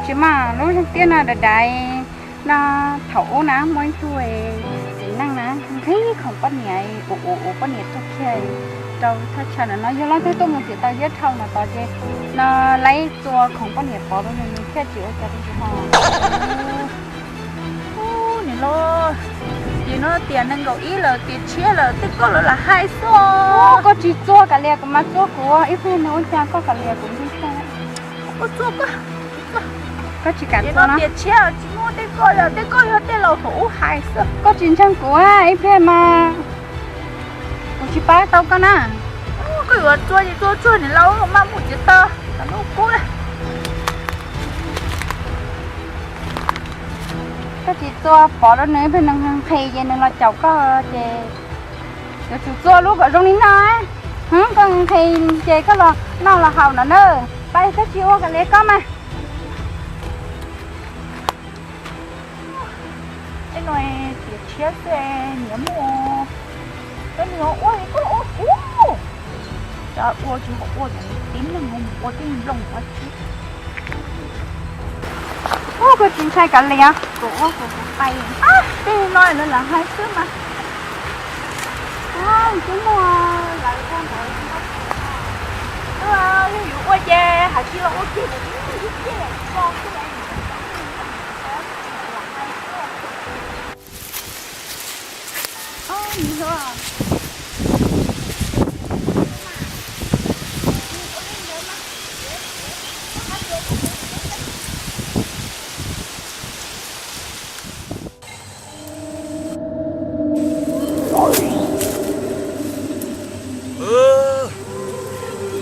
Tsis mas lub tiaj no dav dav no, thaum ub na muaj ib tug txiv neej na nqhis khoom poj niam ua ua ua poj niam tuag kiag rau thaj chaw no no, yog leej twg tuaj mus txiav taws thiab dhau no tod ces no laib txua khoom poj niam pov rau nws, nws thiaj tsis ua cas rau tsis ho. Ub, niam laus, ces no tias nees nkaum ib lawm, tias tshiab lawm, tej koj lawv lam hais xwb. Koj tsis txua kav liam kuv mas txua kuv, ib pliag nws ua cas koj kav liam kuv nti tag. Koj txua koj, koj tsis kam txua no. Tias tshiab tsis muaj tej koj, tej koj yog tej laus thaum ub hais xwb. Koj tsis ntseeg kuv, ib pliag mas kuv tsis pab tau koj na. Koj yuav txua ces txua tsuag niam laus, maj mus txiav taws kom nws kub na. Koj tsis txua pov rau nws, ib pliag nws nqhis ces nws los caum koj ces yuav tsum txua lub kom zoo li no. Koj nqhis ces koj los noj los haus no na. Pab koj tsis ua kav liam koj mas. Tej no tias tshiab xwb, niam muaj, koj niam ua li koj ua kuv. Tsam ua tsis ua, tib neeg mus ua tej nplooj ua tsi. Ub, koj tsis ntshai kav liam, kuv ua kuv kuv pais. Tej no lawv lam hais xwb mas. Twb muaj lawv ua ntawd, yog yus ua ces hais tsis los ua kiag, ib tiaj tso xwb.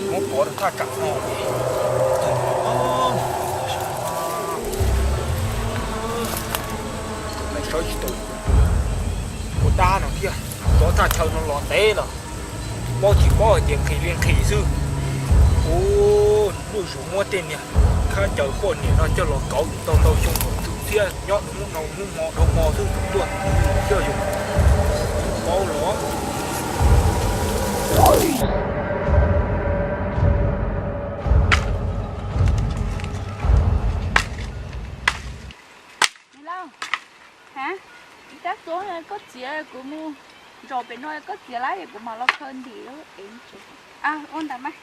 Muab pov rau thaj tsam no, sawv tsis tau ua dab no thiab. Tsov thaj chaw no los ntev lawm, paub tsis paub hais tias nqhis li nqhis xwb. Ub, lub zus muab tej niag khaub ncaws poj niam no coj los kauv tau ntau xyoo thaum twg thiab nyob hnub no hnub hmo dhau hmo xwb tseem tuaj coj yus paub los. Niam laus, ha, tab txuas koj txiav kuv mus ntsaum pem no, koj txiav lawm kuv mam los khaws ntim lub ev tsev. Ua ntawd mas,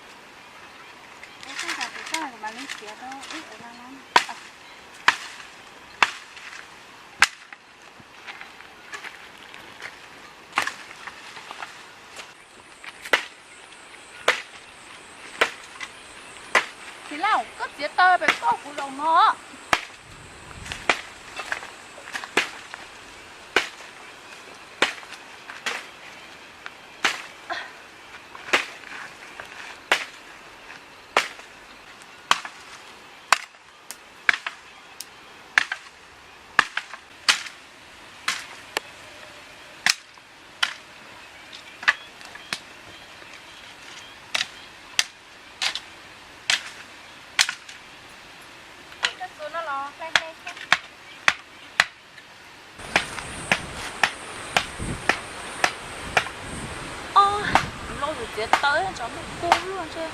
ua txoj ntawd pem txoj kuv mam li txiav rau wb ev los no. Txiv laus, koj txiav taws pem koj kuv zaum no. Ob, lub zus txiav taws tsov muaj kub luaj ntshe,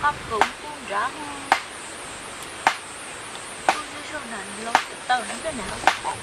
maj kawg kub nrad. Kub zej zog na, lub txiav taws no ntshe niam laus pom.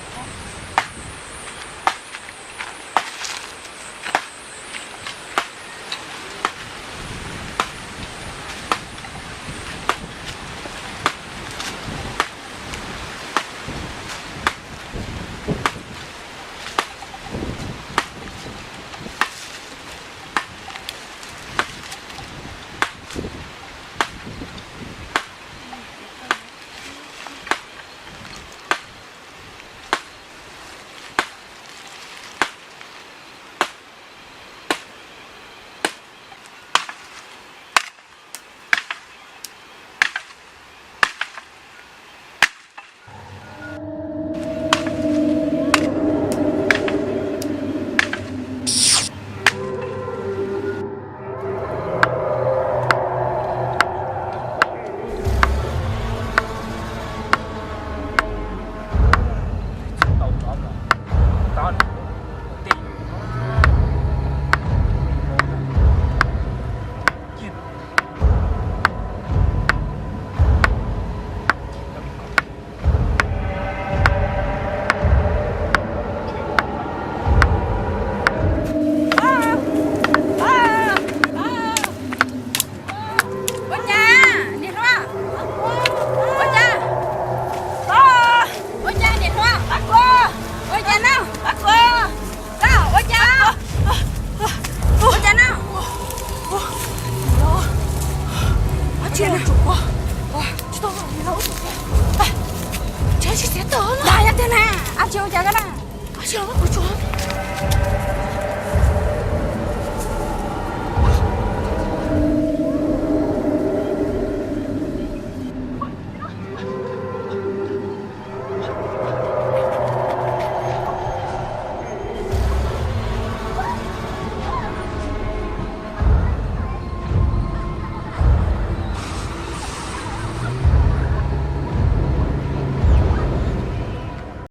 Tsis xav tau. Ntag yog tiag na, ab tsis ua cas koj na. Ab tsis ua kuv tsuav.